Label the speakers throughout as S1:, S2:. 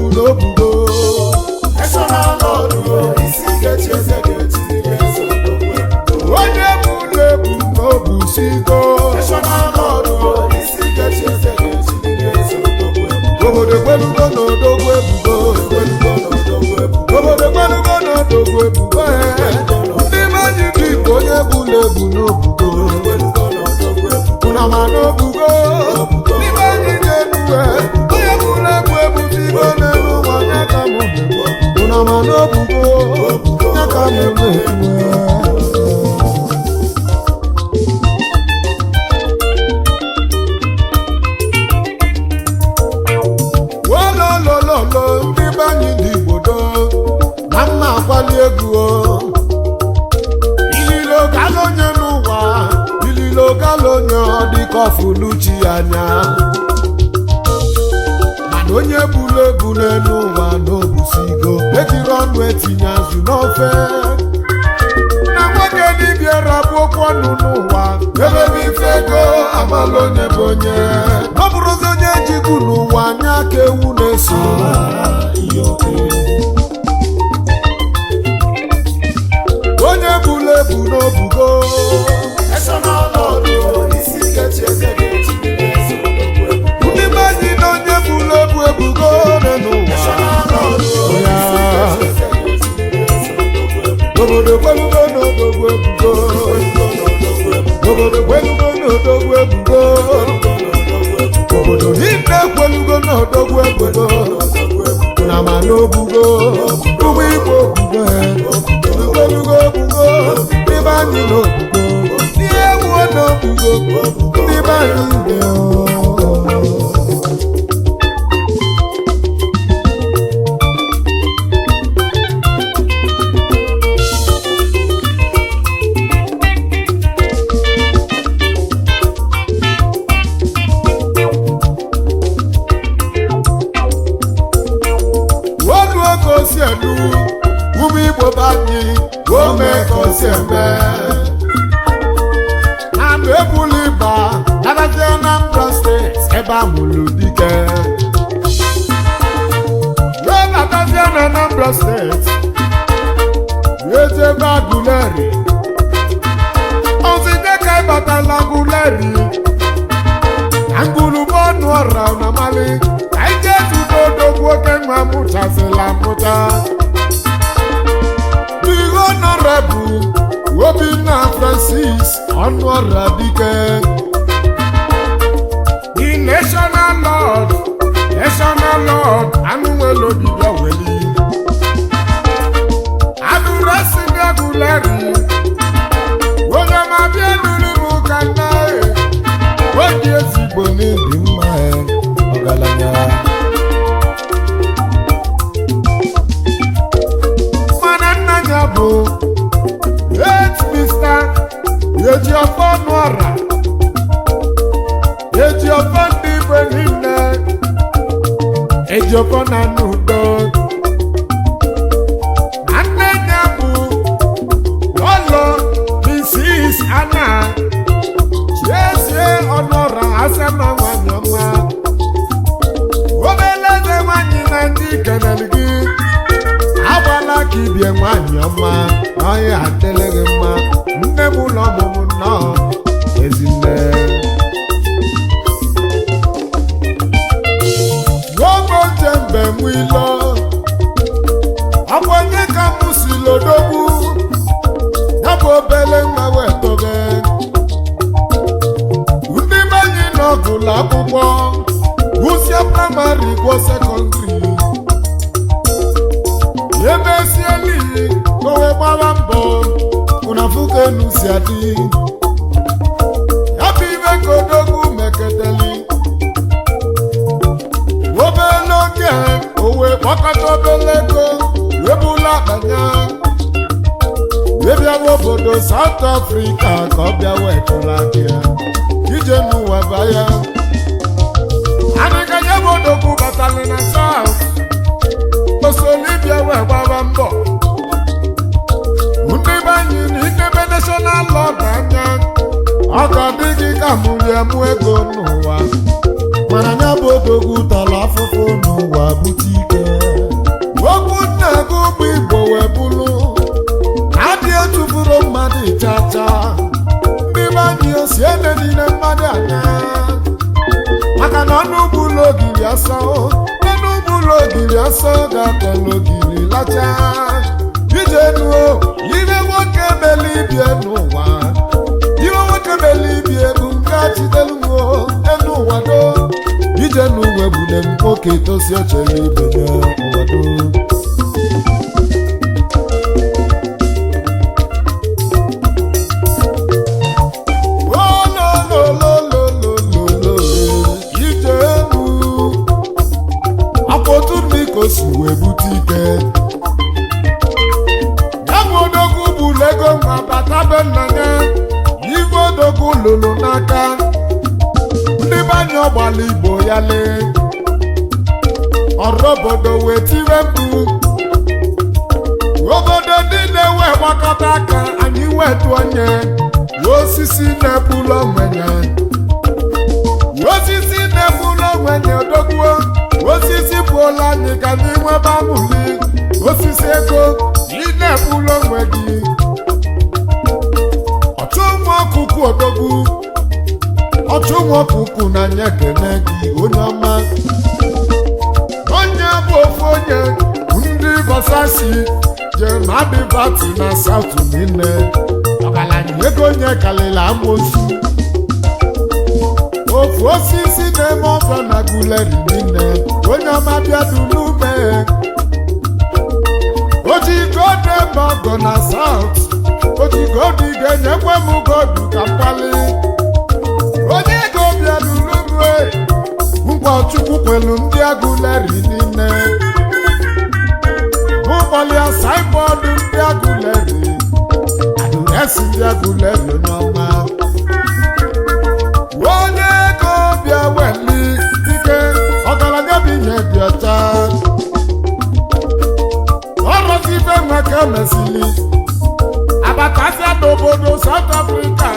S1: ebu n'obugo.
S2: National Lord o, isi ga-echi eze ga-echiriri eze odogwu ebugo.
S1: Onye bụla ebu n'obusigo.
S2: National Lord o, isi ga-echi eze ga-echiriri eze odogwu ebugo.
S1: Obodo kwelugo n'odogwu ebugo.
S2: Ekwelugo n'odogwu ebugo.
S1: Obodo kwelugo n'odogwu ebugo ee. Ndị be anyị dị ka onye bụla ebu n'obugo.
S2: Ekwelugo n'odogwu ebugo.
S1: Unama n'obugo. Ndị be anyị ga-ebuwe. Onye bụla ebu ebusigo n'elu ụwa nye ka mụ na-ekwu. Unama n'obugo nye ka mụ na-ekwu. Wololololo, ndị be anyị ndị Igbo do na mma akwali egwu o. Ililo gala onye n'ụwa, ililo gala onye ọ dịka ọfụluchi anya. Mana onye buru ebu n'elu ụwa n'obusigo, ejiri ọnụ etinye azụ n'ofe. Na nwoke dibịa rabụ okwu ọnụ n'ụwa, ebe bụ ife ego amala onye bụ onye. Ọ bụrụzi onye jigu n'ụwa anya ka ewu na-eso. Onye buru ebu n'obugo.
S2: National Lord o, isi ga-echi eze ga-echiriri eze odogwu ebugo.
S1: Ndị be anyị na onye buru ebu ebugo n'ụwa.
S2: National Lord o, isi ga-echi eze ga-echiriri eze odogwu ebugo.
S1: Obodo kwelugo n'odogwu ebugo.
S2: Ekwelugo n'odogwu ebugo.
S1: Obodo kwelugo n'odogwu ebugo.
S2: Ekwelugo n'odogwu ebugo.
S1: Obodo niile kwelugo n'odogwu ebugo.
S2: Odogwu ebugo.
S1: Na ma n'obugo, ụgbọ igbo obugo, kwelugo obugo, ndị be anyị n'obugo, ndị egwu n'obugo, ndị be anyị dị o. Olu oge osi elu, ụmụ Igbo be anyị, ome ka osi eme. Anụ ebula ịba, nabazie Anambra Steeti, ebe a mụrụ dike. Wee natazie na Anambra Steeti, wee jebe Aguleri. Ozinye ka ịbatala Aguleri, na ngwurugbe ọnụ ọra na mali, ka anyị jee zute odogwu oke nwa mụchasịla mụcha. The Honorable Obinna Francis Ọnụọra Dike, the National Lord, National Lord anụnwere obibia weli adụresi ndị Aguleri, onye ma bịa nụrụ m ka nna oji ezigbo n'ịdị mma ọgaranya. Mana nna ya bụ late Mr. Ejiofọ Ọnụọra, Ejiofọ ndị Igbo niile, Ejiofọ na n'udo. Na nne ya bụ Lọlọ Mrs. Anna Chiezie Ọnụọra Asama nwanyị ọma, obele eze nwanyị na ndị kenere gị agbala ka ibie nwanyị ọma na ọhịa adịlị gị mma. Nne m ụlọ ọmụmụ nnọọ ezinne n'oge oche mgbe m ilo ọbụ onye ka m si lodogwu ya bụ obele nwa wee tobe. Ndị be anyị nọ gụlụ akwụkwọ, gụsịa praịmarị, gụọ sekọndịrị, emesieli owe gbara mbọ ụnafụka enu si adị ya bụ ibe ka odogwu meketeli. Obele oge owe kpọkọta obele ego, webula akpanya wee bịawa obodo South Africa ka ọ bịa wee tụla aka ya ije n'ụwa baya. Adịka ya bụ odogwu batara na South osolibịa wee gbaba mbọ. Ndị be anyị na idebe National Lord anya, ọ ga-adị gị ka mụrụ emu ego n'ụwa. Mana ya bụ odogwu tara afụfụ n'ụwa bute ike. Okwu nna gị ụmụ Igbo wee bụrụ adị etufuru mmadụ chacha. Ndị be anyị osi ene niile mmadụ anya, maka na ọnụ ụgbọ ogiri asọ, ọnụ ụgbọ ogiri asọ ga-akọlụ ogiri lacha. Ije nuo ibe nwoke mele ibie n'ụwa, ibe nwoke mele ibie bụ nke chideluo enu ụwa do. Ije n'uwe bule m nwoke tosi ochere ibe ya ụwa do. Ololololololo, ije enu akpọtụ ndị ka o si wee bute ike. Ya bụ odogwu bụ lego nwa bata be nna ya, ife odogwu lụrụ n'aka ndị banye ọgbala Igbo ya lee ọrụ obodo wee tiwe mkpu. Obodo ndị na-ewe gbakọta aka anyị wetu onye osisi na-ebulu onwenye, osisi na-ebulu onwenye odogwuo. Osisi bụola anyị ka anyị nwebe amụli osisi ego ị na-ebulu onwe gị. Ọchụ nwa ọkụkụ odogwu, ọchụ nwa ọkụkụ na anya ekene gị onye ọma. Onye bụ ofu onye ndị Bọsasi jemadibati na South niile, ọgaranya ego onye karịrị amoosu. Ofu osisi na-eme ọfọ na guleri niile, onye ọma bịa dulume. Ojigode ọgọ na South, ojigode ga-enyekwe m godu ka mkpali onye ego bịa dulume. Ngwa Chukwu kwelu ndị agụleri niile mụkpọlịa saịbọọdụ ndị agụleri, adụresi ndị agụleri onye ọma. Onye ego bịa weli ike, ọgaranya bụ ihe dị ọcha. Ọrọzi ife nweke mesili abatasịa n'obodo South Africa.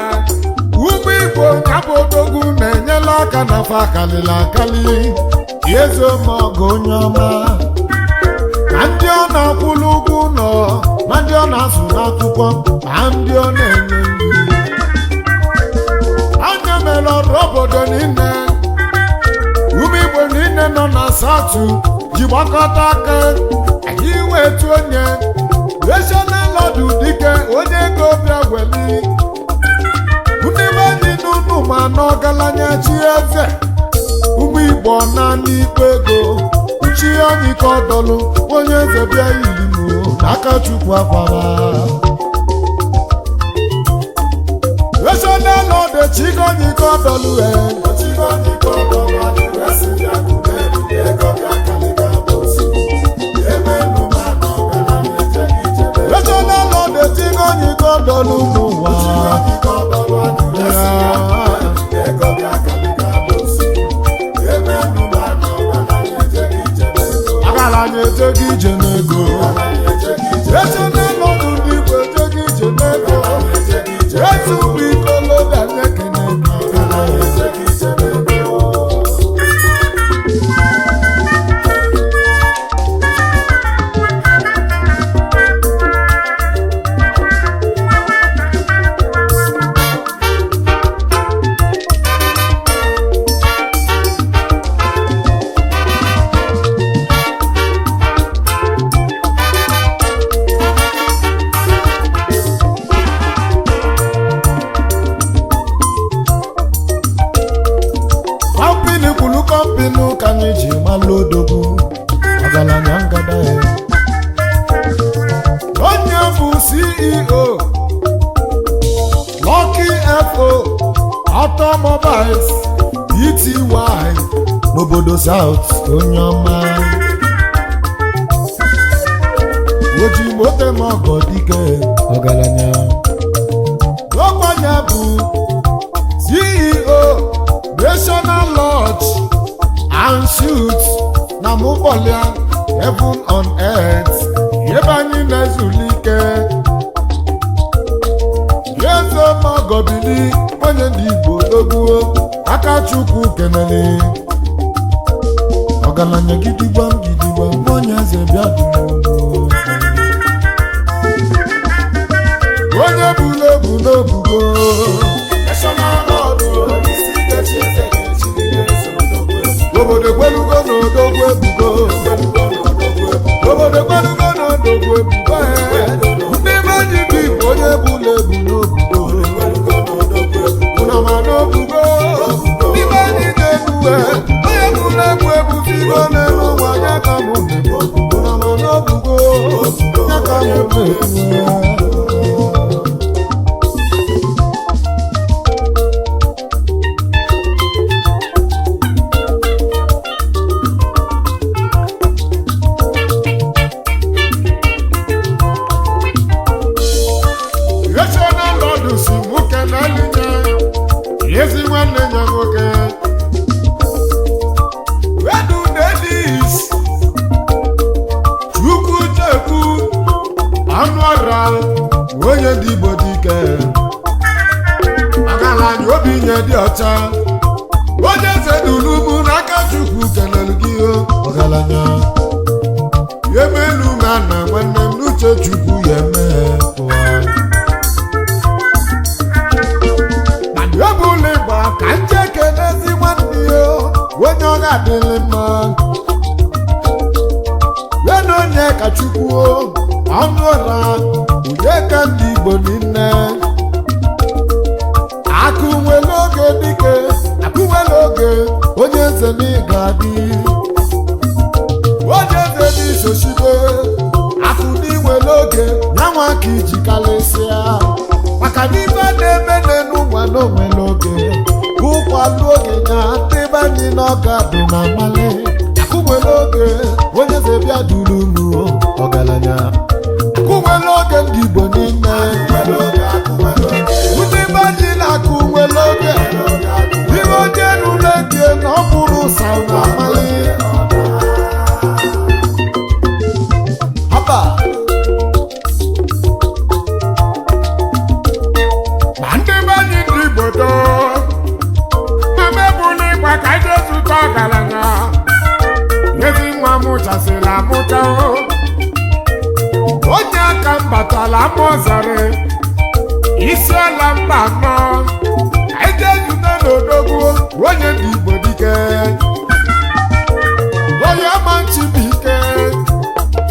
S1: Ụmụ Igbo ya bụ odogwu na-enyela aka na fa akalịla akali ezemogo onye ọma. Ma ndị ọ na-akwụrụ ụgwọ ụlọ, ma ndị ọ na-azụ n'akwụkwọ, ma ndị ọ na-enye nri. Anya mere ọrụ obodo niile, ụmụ Igbo niile nọ na South ji gbakọta aka anyị wetu onye National Lọdụ dike onye ego bịa weli. Ndị be anyị n'unu ma na ọgaranya chi eze ụmụ Igbo naanị ikpe ego chi anyị ka ọ dọlụ onye eze bịa yiri m n'aka Chukwu akwara. National Lọdụ chigonyi ka ọ dọlụ e National Lọdụ chigonyi ka ọ dọlụ n'ụwa. Ọgaranya ejego ije n'ego, National Lọdụ ndị Igbo ejego ije n'ego. Etu ụmụ ikolobịa na-ekene. Kọmpini kwuru kọmpini ka anyị ji malụ odogwu ọgaranya ngada ya. Onye bụ CEO Lucky FO Automobiles Pty n'obodo South onye ọma. Oji moto m ọgọ dike ọgaranya. Ọkwanya bụ CEO National Lodge and Suites na Mụkpọlịa Heaven on Earth ebe anyị na-ezulike. Eze Magobili onye ndị Igbo dogbuo aka Chukwu kenele. Ọgaranya gidigbam gidigbam, onye eze bịa duru. Onye buru ebu n'obugo.
S2: National Lord, isi ike eze ga-echiriri eze odogwu.
S1: Obodo kwelugo n'odogwu ebugo. Obodo kwelugo n'odogwu ebugo. Ndị be anyị bụ Igbo, onye buru ebu n'obugo. Ụnama n'obugo. Ndị be anyị ga-ebuwe. Onye buru ebu ebuzigo n'elu ụwa ya ka mụ na-ekwu. Ụnama n'obugo. Ya ka mụ na-ekwu. National Lord si nwoke na elinye ezi nwanne ya nwoke Wedu Davis Chukwu Chekwu anụ ọra onye ndị Igbo dike ọgaranya obi nye dị ọcha onye eze duru ugwu n'aka Chukwu kelere gị o, ọgaranya emelu ma na nwanne m n'uche Chukwu ya eme ụwa. Ebula ịgba ka nje kelezi nwanne ya onye ọ ga-adịlị mma ya na onye ka Chukwu ọnụ ụra onye ka ndị Igbo niile akụ nwere oge dike akụ nwere oge onye eze n'ịga adị onye eze n'isosibe akụ n'inwere oge ya nwa ka iji karịsịa maka na ife na-eme n'elu ụwa na onwere oge ụkwalụ oge ya ndị be anyị n'ọga dị na mmalị akụ nwere oge onye eze bịa duru mụ ọgaranya akụ nwere oge ndị Igbo niile ndị be anyị na-akụ nwere oge ihe onye nụrụ eke na ọ bụrụ ụsa na mmalị haba.
S3: Ma ndị be anyị ndị Igbo too, mama ebula ịgba ka anyị jee zụta ọgaranya. Ezi nwa mụchasịrị amụta o. Onye aka m batala ama ọzara, isi ala mba anọ. Ka anyị jee zute n'odogwu onye ndị Igbo dike. Onye ama Chibuike,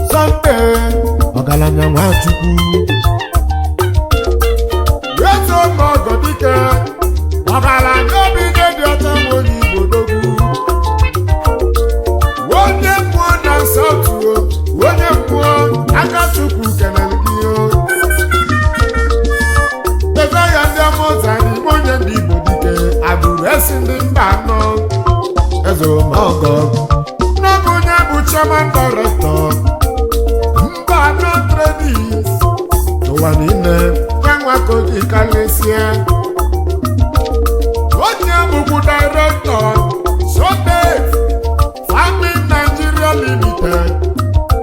S1: Sunday ọgaranya Nwachukwu
S3: eze ọgọdike, ọgaranya obi nye dị ọcha bụ onye Igbo dogwu. Onye mmụọ na nsọtụ, onye mmụọ aka Chukwu kelere gị o. Ebe ya ndị amụza n'ime onye ndị Igbo dike agbụrụ esi ndị mba anọ.
S1: Eze Omeọgọ
S3: N'oge onye bụ chairman director mba anọ trading
S1: n'ụwa niile.
S3: Ya nwa ka o ji karịsịa. Onye bụkwu director Sodef Farming Nigeria Limited,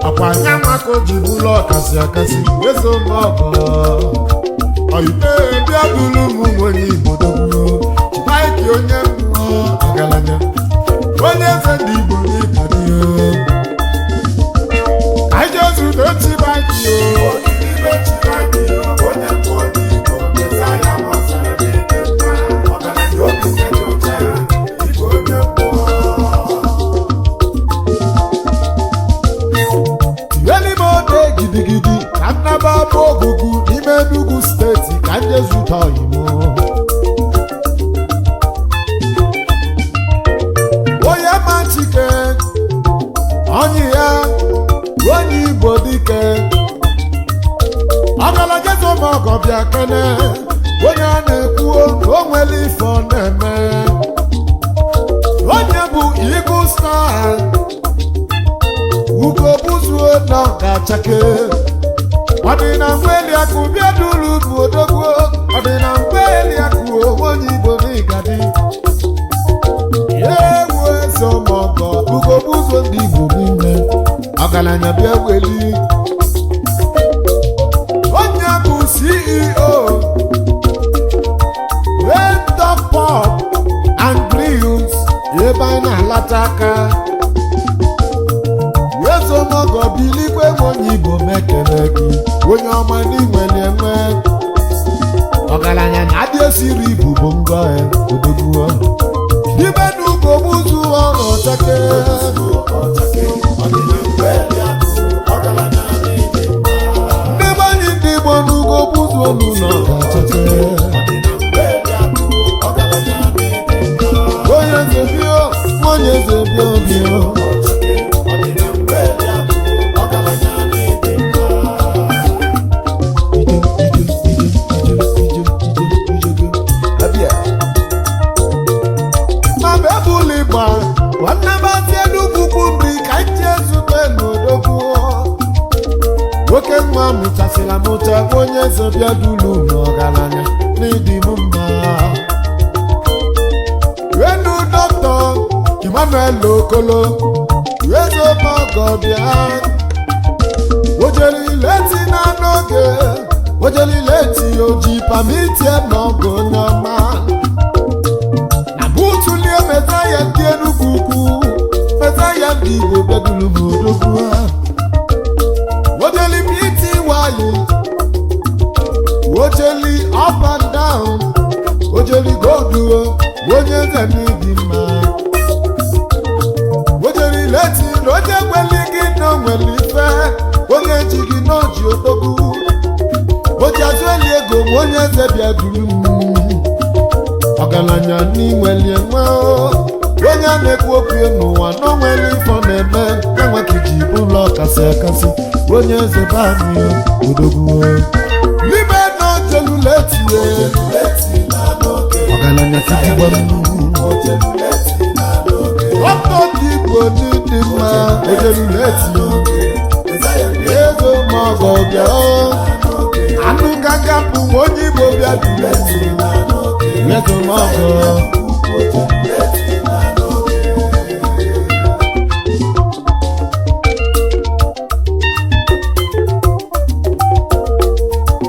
S3: ọkwa ya nwa ka o ji
S1: Ụlọ ọkasị akasị eze Omeọgọ ọyite bịa duru m onye Igbo dogwu Mike onye mmụọ ọgaranya onye eze ndị Igbo n'ịbadị
S3: anyị jezuru otu baki o.
S1: Tielime ode gidigidi ka nnaba bụ ogugu n'ime Enugu steeti ka nje zụta oyimo onye ma Chike onye ya onye Igbo dike ọgaranya ọgọ bịa kene onye a na-ekwu na o nwere ife ọ na-eme onye bụ Eagle Star ugo buzuo na ọ ga-achake ọdịna mgbeli akụ bịa duru bụ odogwu ọdịna mgbeli akụ onye Igbo n'ịgadị ewu eze ọmọgọ ugo buzuo ndị Igbo niile ọgaranya bịa weli onye bụ CEO Red Pop and Grills ebe anyị na-alata aka. Bilikwe onye Igbo mekene gị, onye ọma n'inwere enwe ọgaranya na-adị esiri ibu bụ ngọ ya odogwu ibe na ugogbuzu ọrụ ọchake. Ndị be anyị ndị Igbo na ugogbuzu olu na ọchake. Onye eze bio, onye eze bio bio. Ma bebụlụ ịgba nwanne m asị Enugwu kwu nri ka nche zute n'odogwu nwoke nwa mụchasịla mụcha, onye eze bịa dulu n'ọgaranya n'ịdị m mma. Wenu Dọkịta Emmanuel Okolo Ezeogo bịa ojelileti na n'oge ojelileti oji pamitie n'ọgụ onye ọma na butulie mezaya ndị Enugwu Ukwu, mezaya ndị Igbo bịaduru m odogwu ha. Ojeli pty, ojeli up and down, ojeli golduo, onye eze n'ịdị mma. Ojeli leti na onye kweli gị na onwere ife onye ji gị na oji odogwu oji azụ eli ego, ma onye eze bịa duru m ọgaranya n'inweli enwe onye a na-ekwu okwu n'ụwa na onwere ifo na-eme enweka iji ụlọ kasị akasị, onye eze be anyị odogwu n'ime na ojeluletie ọgaranya tidigbo ọtọ ndị Igbo dị mma ojeluleti ego ma ọgọ bịa anụ gaga bụ onye Igbo bịa duru ego ma ọgọ.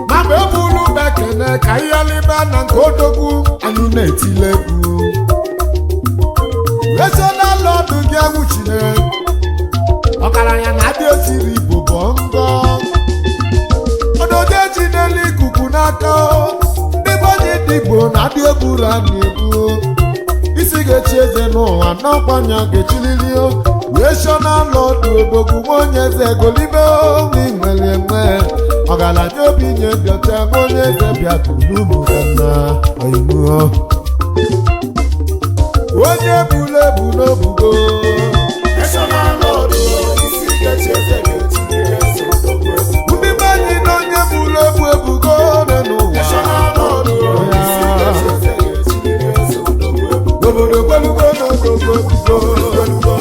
S1: Ma mgbe ebulu bekene ka ihe lịba na nke odogwu anyị na-etile egwu esola ọdụ gị anwụchine ọgaranya na-adị esiri Igbo bụ ngọ ọdọdụ eji n'elu ikuku n'aka ndị be anyị ndị Igbo na-adị eburu a na-ebu isi ga-echi eze n'ụwa n'ọkwanya ga-echilili wee shọna lọdụ odogwu onye eze golibe nwere enwe ọgaranya obi nye bịọcha onye eze bịa tulumu na oyibo onye buru ebu n'obugo. Ndị be anyị na onye buru ebu ebugo nọ n'ụwa obodo gbelugo n'ogogo ebugo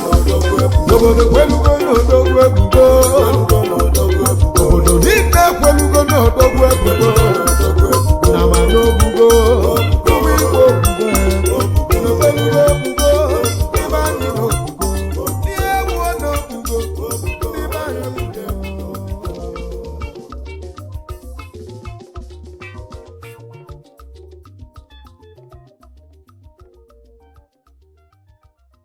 S1: obodo gbelugo.